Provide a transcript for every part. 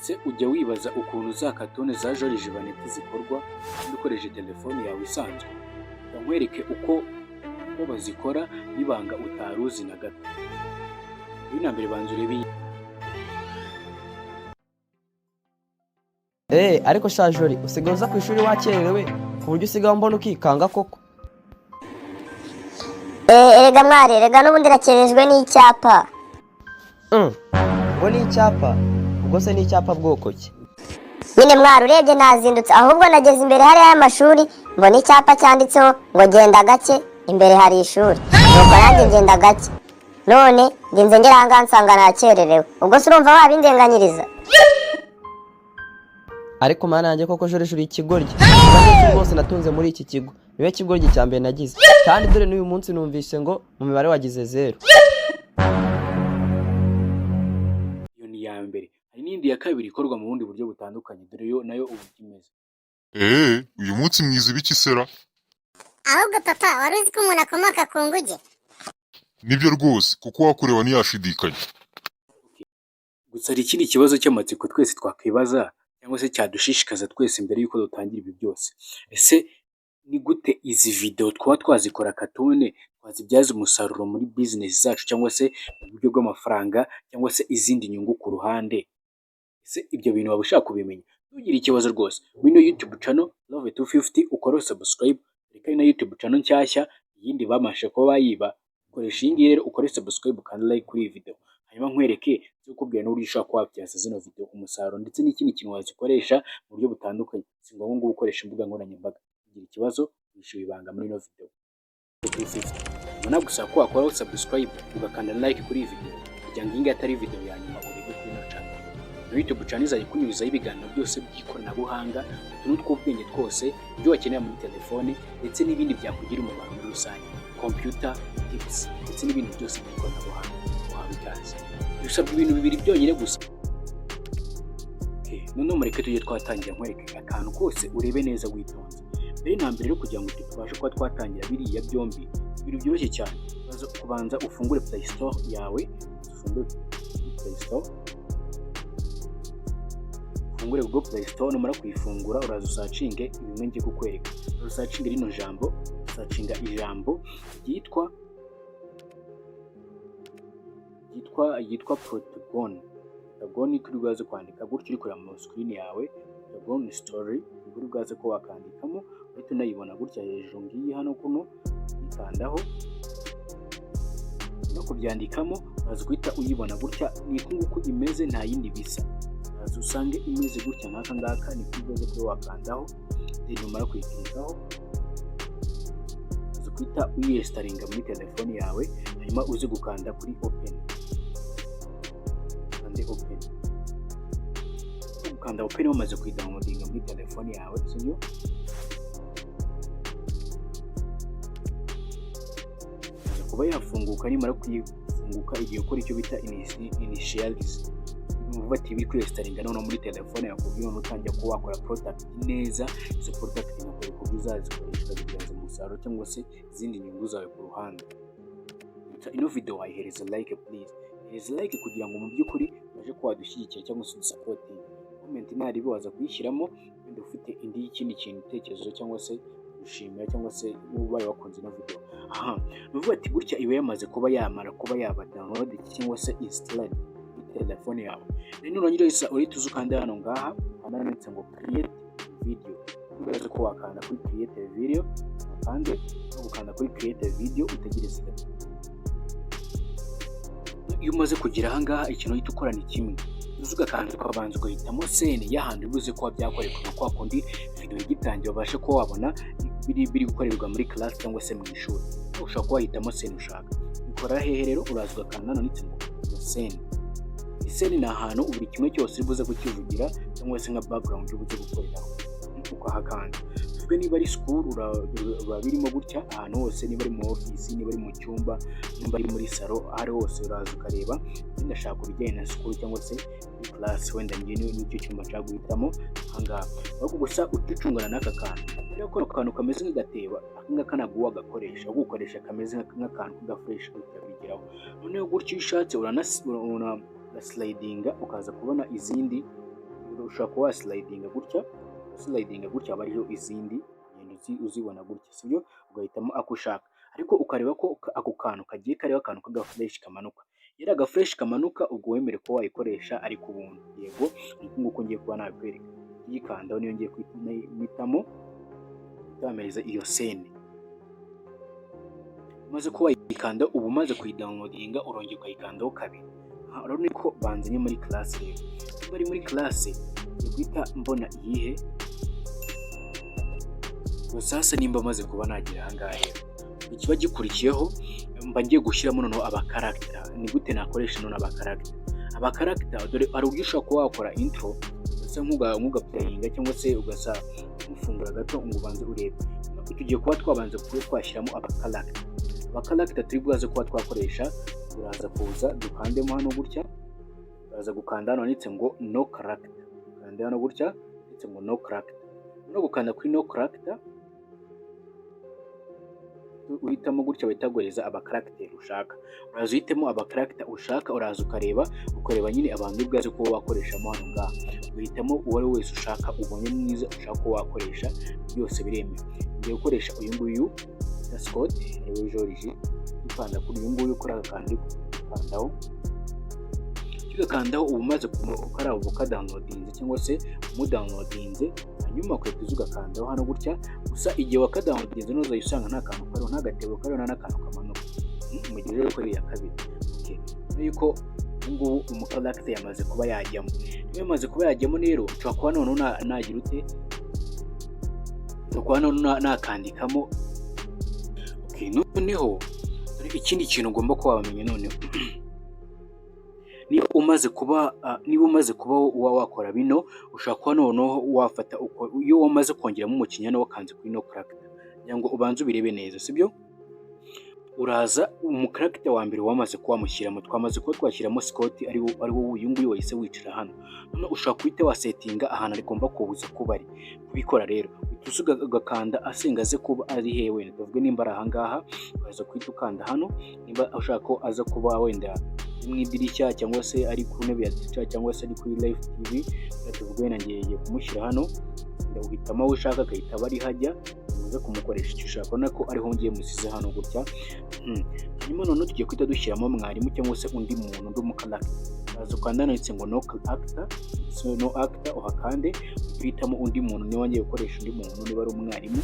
Ese ujya wibaza ukuntu za cartoon za Joriji Baneti zikorwa kandi ukoresheje telefone yawe isanzwe? Reka nkwereke uko bazikora n'ibanga utari uzi na gato. Mbere na mbere banza urebe iyi. Eee, ariko sha Jori, usigaye uza ku ishuri wakererewe ku buryo usigaye mbona ukikanga koko. Erega mwari, erega n'ubundi nakerejwe n'icyapa. Ngo ni icyapa? Ubwo se ni icyapa bwoko ki? Nyine mwari, urebye nazindutse, ahubwo nageze imbere hariya y'amashuri mbona icyapa cyanditseho ngo "Genda gake, imbere hari ishuri." Nuko nanjye ngenda gake, none ngenze ngera ahangaha nsanga nakererewe. Ubwo se urumva wabindenganyiriza? Ariko mana yanjye koko, Jori, uri ikigoryi. Abanyeshuri bose natunze muri iki kigo, niwe kigoryi cya mbere nagize. Kandi dore n'uyu munsi numvise ngo mu mibare wagize 0. Iyo ni iya mbere. Hari n'indi ya kabiri ikorwa mu bundi buryo butandukanye. Dore yo nayo uburyo imeze. Eee, uyu munsi mwiza ibiki sera? Ahubwo papa, wari uzi ko umuntu akomoka ku nguge? Nibyo rwose, kuko wakureba ntiyashidikanya. Gusa hari ikindi kibazo cy'amatsiko twese twakwibaza cyangwa se cyadushishikaza twese mbere y'uko dutangira ibi byose. Ese ni gute izi video twaba twazikora cartoon, twazibyaza umusaruro muri business zacu cyangwa se mu buryo bw'amafaranga cyangwa se izindi nyungu ku ruhande? Ese ibyo bintu waba ushaka kubimenya? Ntugire ikibazo rwose. Wino YouTube channel Love 250, ukore subscribe. Reka ari na YouTube channel nshyashya, iyindi bamashe kuba bayiba. Koresha iyi ngiyi rero, ukore subscribe kandi like kuri iyi video. Hanyuma nkwereke, kukubwira n'uburyo ushobora kuba wabyaza zino video umusaruro ndetse n'ikindi kintu wazikoresha mu buryo butandukanye. Si ngombwa ngo ukoreshe imbuga nkoranyambaga. Ugira ikibazo, wishyura ibanga muri ino video. 250. Ubona gusa ko wakoraho subscribe, ugakanda like kuri iyi video kugira ngo iyi ngiyi atari video ya nyuma urebe kuri ino channel. Ino YouTube channel izajya ikunyurizaho ibiganiro byose by'ikoranabuhanga, utuntu tw'ubwenge twose, ibyo wakenera muri telefone ndetse n'ibindi byakugira umumaro muri rusange, computer tips ndetse n'ibindi byose by'ikoranabuhanga. Wahawe ikaze. Bisabwa ibintu bibiri byonyine gusa. Okay, noneho mureke tujye twatangira, nkwereke akantu kose, urebe neza witonze. Mbere na mbere rero, kugira ngo tubashe kuba twatangira biriya byombi, ibintu byoroshye cyane. Uraza kubanza ufungure Play Store yawe, ufungure Play Store, ufungure Google Play Store. Numara kuyifungura, uraza usearchinge bimwe ngiye kukwereka. Usearchinge rino jambo, usearchinga ijambo ryitwa Protagon. Protagon kuri bwaze kwandika gutyo uri kureba mu screen yawe, Protagon Story, uri bwaze ko wakandikamo uhita unayibona gutya hejuru. Ngiyi hano kuno, uyikandaho no kubyandikamo uraza guhita uyibona gutya. Ni uku nguku imeze, nta yindi bisa. Uraza usange imeze gutya nk'aka ngaka, ni ko uze kuba wakandaho. Then numara kuyiclickaho, uraza guhita uyinstallinga muri telefone yawe, hanyuma uze gukanda kuri open. Ukande open. Gukanda open wamaze kuyidownloadinga muri telefone yawe, sibyo? Kuba yafunguka, nimara kuyifunguka igiye gukora icyo bita initialize. Uvuga ati biri kwinstallinga noneho muri telefone yawe, ku buryo noneho utangira kuba wakora product neza. Izo product nkakwereka uburyo uzazikoresha ukazibyaza umusaruro cyangwa se izindi nyungu zawe ku ruhande. Ino video wayihereza like, please hereza like, kugira ngo mu by'ukuri ubashe kuba wadushyigikira cyangwa se udusupportinge. Comment ntaribi waza kuyishyiramo, wenda ufite indi y'ikindi kintu, ibitekerezo cyangwa se gushimira cyangwa se ubaye wakunze ino video. Aha ni ukuvuga ati gutya iba yamaze kuba yamara kuba yaba download cyangwa se installed muri telefone yawe. Rero nurangiza uhita uza ukanda hano ngaha, ukanda handitse ngo "Create video". Uraza ko wakanda kuri "Create video", ukande no gukanda kuri "Create video", utegereze gato. Iyo umaze kugera aha ngaha, ikintu uhita ukora ni kimwe: uza ugakanda, ukabanza ugahitamo scene y'ahantu ubuze kuba byakorerwa, nka kwa kundi video igitangira ubashe kuba wabona biri gukorerwa muri class cyangwa se mu ishuri. Ushobora kuba wahitamo scene ushaka. Bikora hehe rero? Uraza ugakanda hano handitse ngo "Scene". Scene ni ahantu buri kimwe cyose uri buze kukivugira cyangwa se nka background uri buze gukoreraho, ukahakanda. Tuvuge niba ari school, biba birimo gutya ahantu hose, niba ari mu office, niba ari mu cyumba, niba ari muri salo, aho ari hose uraza ukareba. Ndashaka ibijyanye na school cyangwa se muri class, wenda njye nicyo cyumba nshaka guhitamo ahangaha. Ariko gusa uticungana n'aka kantu rero, kano kantu kameze nk'agateba, aka ngaka ntabwo wagakoresha, ahubwo ukoresha kameze nk'akantu k'agafureshi ukabigeraho. Noneho gutyo iyo ushatse uranaslidinga, ukaza kubona izindi. Ushobora kuba waslidinga gutya, slidinga gutya, haba hariho izindi, ugenda uzibona gutya, sibyo? Ugahitamo ako ushaka, ariko ukareba ko ako kantu kagiye kariho akantu k'agaflèche kamanuka. Iyo ari agaflèche kamanuka, ubwo wemerewe kuba wayikoresha, ari ku buntu. Yego, ni uku nguku ngiye kuba nabikwereka. Uyikandaho niyo ngiye guhitamo, bampereza iyo scene. Umaze kuba wayikanda, uba umaze kuyidownloadinga, urongera ukayikandaho kabiri. Urabona ko banzanye muri class. Rero niba ari muri class, ngiye guhita mbona iyihe? Sasa nimba maze kuba nagera aha ngaha rero, ikiba gikurikiyeho mba ngiye gushyiramo noneho abacharacter. Ni gute nakoresha noneho abacharacter? Abacharacter, dore hari uburyo ushobora kuba wakora intro, ugasa nk'ugaplayinga cyangwa se ugasa nk'ufungura gato ngo ubanze urebe. Tugiye kuba twabanza kuba twashyiramo abacharacter. Abacharacter turi bwaze kuba twakoresha, uraza kuza dukandemo hano gutya, uraza gukanda hano handitse ngo no character. Ukanda hano gutya handitse ngo no character. No gukanda kuri no character, uhitamo gutya, bahita abacharacter ushaka. Uraza uhitemo abacharacter ushaka, uraza ukareba nyine abantu ubwaze kuba wakoreshamo hano ngaha, ugahitamo uwo ari we wese ushaka, ubonye mwiza ushaka ko wakoresha, byose biremewe. Ngiye gukoresha uyu nguyu na Scott, ariwe George. Dukanda kuri uyu nguyu, kuri aka kandi ukandaho, ugakandaho, uba umaze ukaraba ukadownloadinze cyangwa se umudownloadinze, hanyuma ugahita uza ugakandaho hano gutya. Gusa igihe wakadownloadinze ntuzajya usanga nta kantu kariho, nta gatebo kariho, nta n'akantu kamanuka. Mu gihe rero kuri iya kabiri, okay, yuko ubu ngubu umucharacter yamaze kuba yajyamo. Niba yamaze kuba yajyamo rero, ushobora kuba noneho nagira ute? Ushobora kuba noneho nakandikamo. Okay, noneho ikindi kintu ugomba kuba wamenya noneho, niba umaze kuba wakora bino, ushobora kuba noneho wafata, iyo wamaze kongeramo umukinnyi hano, wakanze kuri no character, kugira ngo ubanze ubirebe neza, sibyo? Uraza umucharacter wa mbere wamaze kuba wamushyiramo, twamaze kuba twashyiramo Scott, ari wo uyu nguyu wahise wicara hano. None ushobora guhita wasettinga ahantu agomba kuza kuba ari. Kubikora rero, uhita uza ugakanda asenga aze kuba ari he. Wenda tuvuge nimba ari ahangaha, uraza guhita ukanda hano. Niba ushaka ko aza kuba wenda ari mu idirishya, cyangwa se ari ku ntebe ya teacher, cyangwa se ari kuri live TV, tuvuge wenda ngiye kumushyira hano, uhitamo aho ushaka agahita aba ariho ajya, uze kumukoresha icyo ushaka. Urabona ko ariho ngiye musize hano gutya. Hanyuma noneho tugiye guhita dushyiramo mwarimu cyangwa se undi muntu, undi mucharacter. Uraza ukanda hano handitse ngo no actor, no actor, uhakande, uhitamo undi muntu. Niba ngiye gukoresha undi muntu, niba ari umwarimu,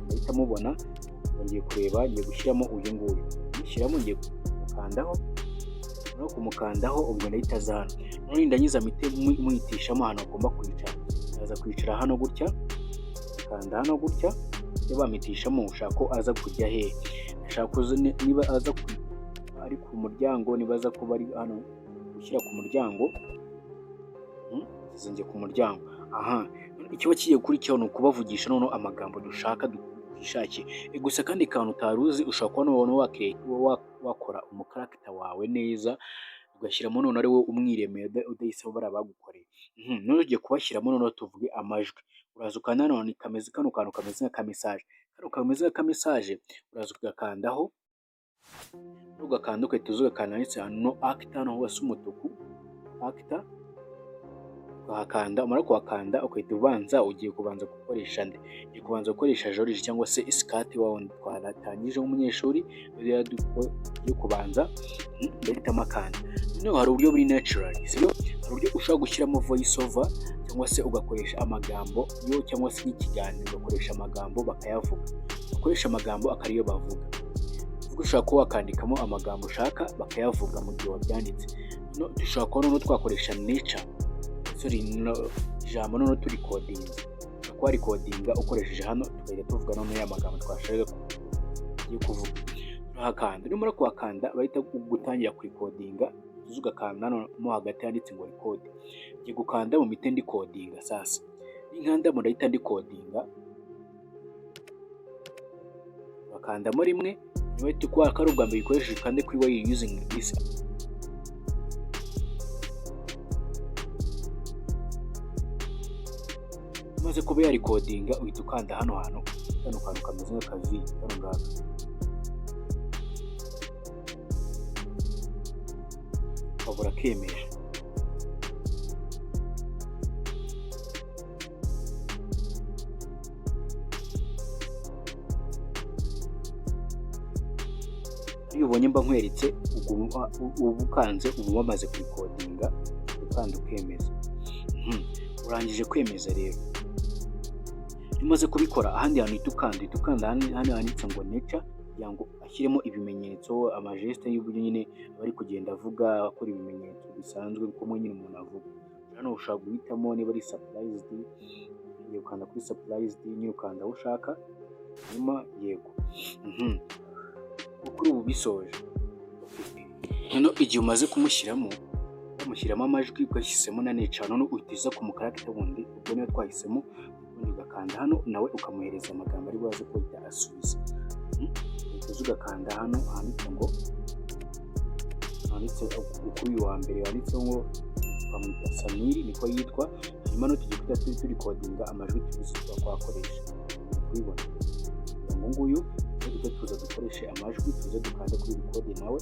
ndahita mubona. Ngiye kureba, ngiye gushyiramo uyu nguyu, mushyiramo, ngiye kumukandaho no kumukandaho, ubwo ndahita aza hano. None ndangiza mpite muhitishamo ahantu agomba kwicara. Aza kwicara hano gutya, kanda hano gutya, iyo bamitishamo ushaka ko aza kujya hehe? Ashaka niba aza ari ku muryango, niba aza kuba ari hano, gushyira ku muryango, njye ku muryango aha. Ikiba kigiye gukurikiraho ni ukubavugisha noneho amagambo dushaka twishakiye. Gusa kandi kantu utari uzi, ushobora kuba noneho wakora umucharacter wawe neza, ugashyiramo none ari wowe umwiremeye, udahisemo bariya bagukoreye. None ugiye kubashyiramo, noneho tuvuge amajwi. Uraza ukanda hano kameze, kano kantu kameze nk'akamessage, kano kameze nk'akamessage, uraza ugakandaho, ugakanda, ugahita uza ugakanda handitse no actor, hano hose umutuku, actor, ukahakanda. Umara kuhakanda, ugahita ubanza, ugiye kubanza gukoresha nde? Ugiye kubanza gukoresha George cyangwa se Scott wawe twatangije nk'umunyeshuri yo kubanza, ndahitamo akanda. Noneho hari uburyo buri natural, sibyo? Hari uburyo ushobora gushyiramo voice over, cyangwa se ugakoresha amagambo yo, cyangwa se nk'ikiganiro ugakoresha amagambo bakayavuga, ukoresha amagambo akariyo bavuga. Uvuga, ushobora kuba wakandikamo amagambo ushaka bakayavuga mu gihe wabyanditse. Dushobora kuba noneho twakoresha nature, sorry, ijambo noneho turikodinga, kuba recordinga ukoresheje hano, tugahita tuvuga noneho ya magambo twashakaga tugiye kuvuga. Turahakanda, numara kuhakanda bahita gutangira kurecordinga. Uza ugakanda hano mo hagati handitse ngo record. Ngiye gukanda mu mite ndecordinga. Sasa ninkandamo ndahita ndecordinga. Bakandamo rimwe, niba kubera ko ari ubwa mbere uyikoresheje, ukande kuri while using this. Umaze kuba yarecordinga, uhita ukanda hano hantu, kano kantu kameze nk'akavi, kano ngaka, ukabura kemeje. Iyo ubonye mba nkweretse, uba ukanze, uba wamaze kurecordinga, ukanda ukemeza. Urangije kwemeza rero, iyo umaze kubikora, ahandi hantu uhita ukanda hano handitse ngo nature, kugira ngo ashyiremo ibimenyetso, amagestes y'uburyo nyine aba ari kugenda avuga, akora ibimenyetso bisanzwe uko nyine umuntu avuga. Hano ushobora guhitamo niba ari surprised, ugiye gukanda kuri surprised nyine, ukanda aho ushaka, hanyuma yego. Kuri ubu bisoje. Noneho igihe umaze kumushyiramo, wamushyiramo amajwi, ugashyizemo na nature, noneho uhita uza ku mucharacter wundi, ubwo niyo twahisemo, ubundi ugakanda hano, nawe ukamuhereza amagambo ari buze guhita asubiza. Uhita uza ugakanda hano handitse ngo, handitse kuri uyu wa mbere handitseho ngo bamwita Samiri, niko yitwa. Hanyuma no tugiye guhita turi turecordinga amajwi tuzi tuba twakoresha, kubibona kugira ngo nguyu tujye tuza dukoreshe amajwi, tuze dukande kuri record, nawe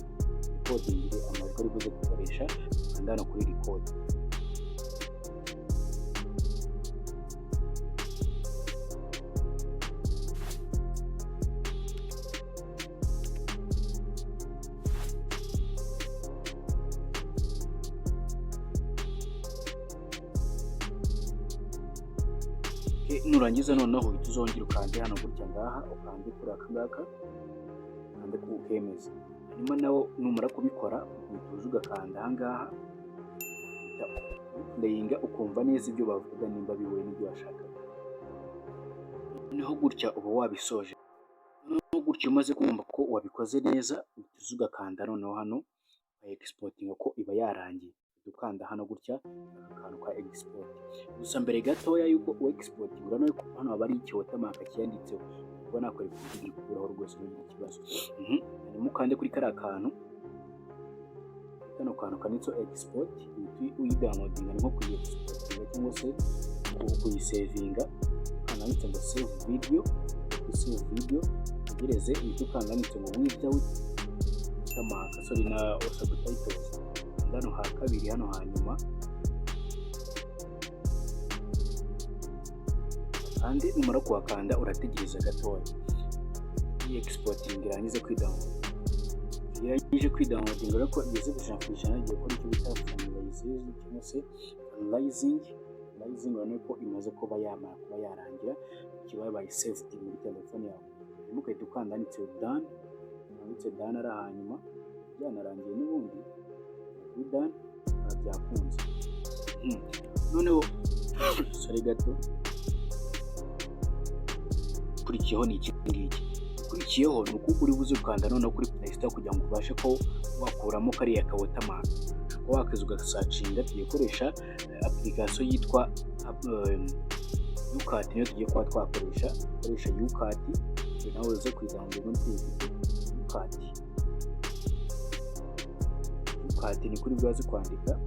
recordingire amajwi ari buze gukoresha. Dukanda hano kuri record. Nurangiza noneho uhita uzongera ukande hano gutya ngaha, ukande kuri aka ngaka, ukande ku ukemeza. Hanyuma nawo numara kubikora, uhita uza ugakanda aha ngaha, uhita uplayinga, ukumva neza ibyo bavuga nimba bihuye n'ibyo washakaga. Noneho gutya uba wabisoje. Noneho gutya umaze kumva ko wabikoze neza, uhita uza ugakanda noneho hano exportinga, ko iba yarangiye. Uhita ukanda hano gutya aka kantu ka export. Gusa mbere gatoya yuko u export, urabona ko hano haba hari ikiwatermark cyanditseho, ubwo nakwereka uburyo ugikuraho rwose, ntugire ikibazo. Hanyuma ukande kuri kariya kantu, kano kantu kanditseho export, uhita uyidownloadinga, ni nko kuyiexportinga cyangwa se kuyisavinga. Ukanda handitse ngo save video, kuri save video utegereze, uhita ukanda handitse ngo without watermark, sorry, na subtitles. Ukanda hano ha kabiri hano hanyuma, kandi numara kuhakanda urategereza gatoya iyi exporting irangize kwidownload. Iyo irangije kwidownloadinga rero, ko igeze ku 100%, igiye gukora icyo bita finalization cyangwa se finalizing. Finalizing, urabona ko imaze kuba yamara kuba yarangira, ikiba yabaye saved muri telefone yawe. Hanyuma ugahita ukanda handitse done, handitse done ari hanyuma byanarangiye n'ubundi kuri done bikaba byakunze. Noneho sorry gato, ukurikiyeho ni iki ngiki. Ukurikiyeho ni uko uri buze gukanda noneho kuri Play Store kugira ngo ubashe ko wakuramo kariya ka watermark. Ushobora wakiza ugasearchinga, tugiye gukoresha application yitwa YouCut, niyo tugiye kuba twakoresha. Ukoresha YouCut nawe uze kuyidownload uyifite. YouCut, YouCut ni kuri bwaze kwandika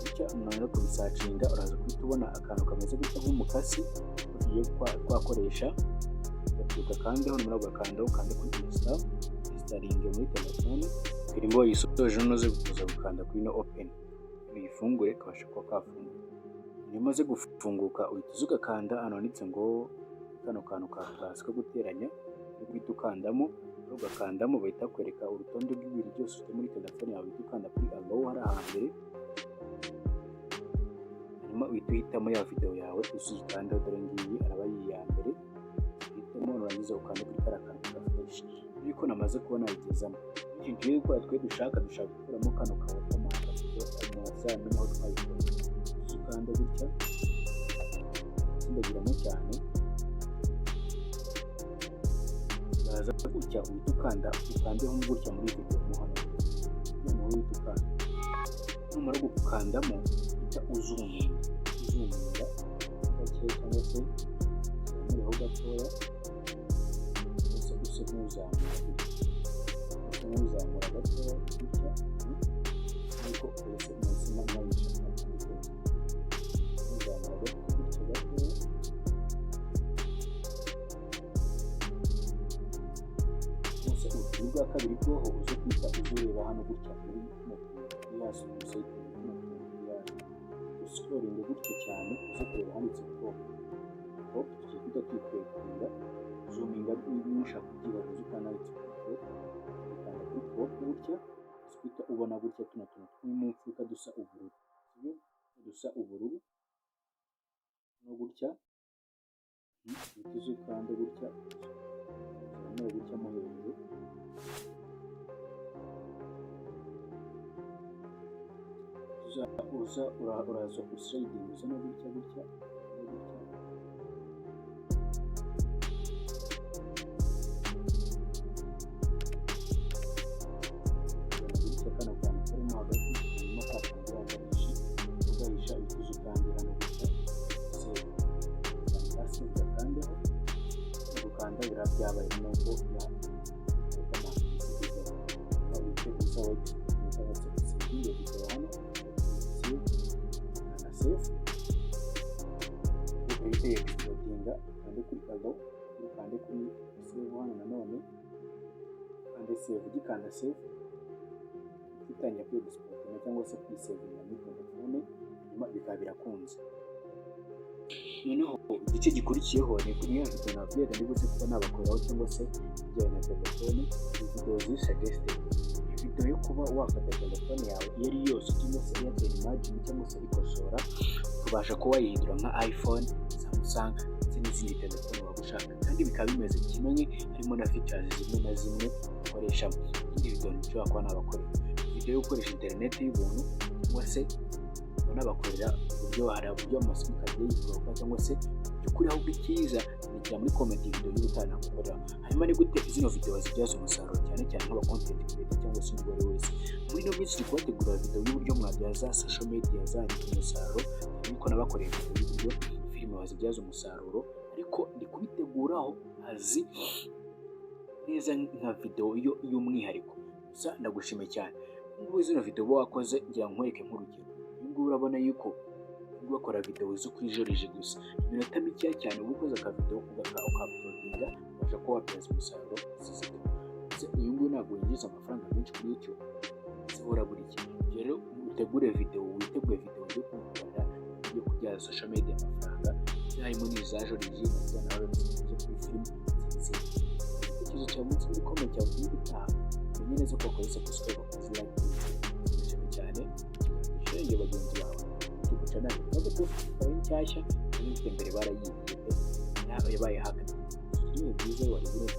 gutya, umuntu kubisearchinga, uraza guhita ubona akantu kameze gutya nk'umukasi tugiye twakoresha. Ugakandeho, numara ugakandaho ukande kuri install, installing muri telefone. Irimo yisoje, unoze kuza gukanda kuri no open, uyifungure, kabasha kuba kafunguka. Iyo umaze gufunguka, uhita uza ugakanda ahantu handitse ngo kano kantu ka plus ko guteranya, uri guhita ukandamo, ugakandamo bahita bakwereka urutonde rw'ibintu byose ufite muri telefone yawe. Uhita ukanda kuri allow hari ahambere, hanyuma uhita uhitamo ya video yawe, uzikandaho. Dore ngiyi, araba ari iya mbere, uhitemo, nurangiza ukanda kuri kariya kantu ka flèche. Ariko namaze kuba nayigezamo. Ikintu tugiye gukora, twe dushaka gukuramo kano ka watermark kugira umuntu azamenye aho twayikoreye. Ukanda gutya, utsindagiramo cyane, uraza gutya uhita ukanda, ukandeho gutya muri video mo hano, noneho uhita ukanda. Numara gukandamo, uhita uzoominga, uzoominga gake cyangwa se uzamureho gatoya, use use nk'uzamura gutya, use nk'uzamura gatoya gutya, ariko uretse munsi nayisha uzamura gato gutya gatoya. Gusa uburyo bwa kabiri bwoho, uze kwita uze ureba hano gutya muri tuno tuntu turi hasi, usetingi tuno tuntu turi hasi, uscrollinge gutya cyane, uze kureba handitse crop. Crop tugiye guhita tuyiclickinga. Zoominga niba ushaka kubyibaza, uze ukanda handitse crop, ukanda kuri Crop gutya, uhita ubona gutya tuno tuntu turi mu mfuruka dusa ubururu, sibyo? Dusa ubururu no gutya, uhita uza ukande gutya, uzamure gutya mo hejuru. Uza uraza usliding uzana gutya gutya gutya. Gutya kano kantu karimo hagati, hanyuma ka kandi wagahisha, ugahisha uhita uza ukande hano gutya save. Kanda save, gakandeho, gukanda biraba byabaye nuko ya watermark isigezeho. Hanyuma uhite uza cyangwa se usavinge video hano, save, kanda save, uhite exportinga, ukande kuri allow, ukande kuri save hano nanone, ukande save. Ugikanda save utangira kwi exportinga cyangwa se kwisavinga muri telefone, hanyuma bikaba birakunze. Noneho igice gikurikiyeho ni kuri ya video nababwiraga ndi buze kuba nabakoreraho, cyangwa se ibijyanye na telefone, video ziri suggested, video yo kuba wafata telefone yawe iyo ari yose, cyangwa se Airtel Imagine, cyangwa se ikosora, ukabasha kuba wayihindura nka iPhone, Samsung ndetse n'izindi telefone waba ushaka, kandi bikaba bimeze kimwe, harimo na features zimwe na zimwe ukoreshamo. Indi video nshobora kuba nabakorera, video yo gukoresha internet y'ubuntu, cyangwa se kuba nabakorera uburyo hari uburyo amasimukadi yikoroka, cyangwa se by'ukuri ahubwo icyiza, andikira muri comment video y'ubutaha nagukorera. Hanyuma ni gute zino video bazibyaza umusaruro, cyane cyane nk'aba content creator cyangwa se undi uwo ari we wese? Muri ino minsi turi kubategurira video y'uburyo mwabyaza social media zanyu umusaruro, cyane ko nabakoreye video y'uburyo filime bazibyaza umusaruro, ariko ndi kubiteguraho azi neza nka video yo y'umwihariko. Gusa ndagushimiye cyane. Ngubu zino video uba wakoze, ngira ngo nkwereke nk'urugero. Uyu nguyu urabona yuko bakora video zo kuri Joriji gusa, iminota mikeya cyane uba ukoze akavideo ukauploadinga, ubasha kuba wabyaza umusaruro izi video. Ndetse uyu nguyu ntabwo winjiza amafaranga menshi kuri YouTube, ese urabura iki? Ibyo rero utegure video, witegure video yo kugukorera yo kubyaza social media amafaranga, harimo n'iza Joriji na nawe zo kuri film ndetse n'izindi. Igitekerezo cyawe munsi muri comment cyawe tugiye gutaha, umenye neza ko wakoze subscribe, wakoze like. Ndashimye cyane ikiganiro, bagenzi bawe. YouTube channel gato ikaba ari nshyashya, n'ifite mbere barayibiye pe, yabaye hack. Ibihe byiza wari buri.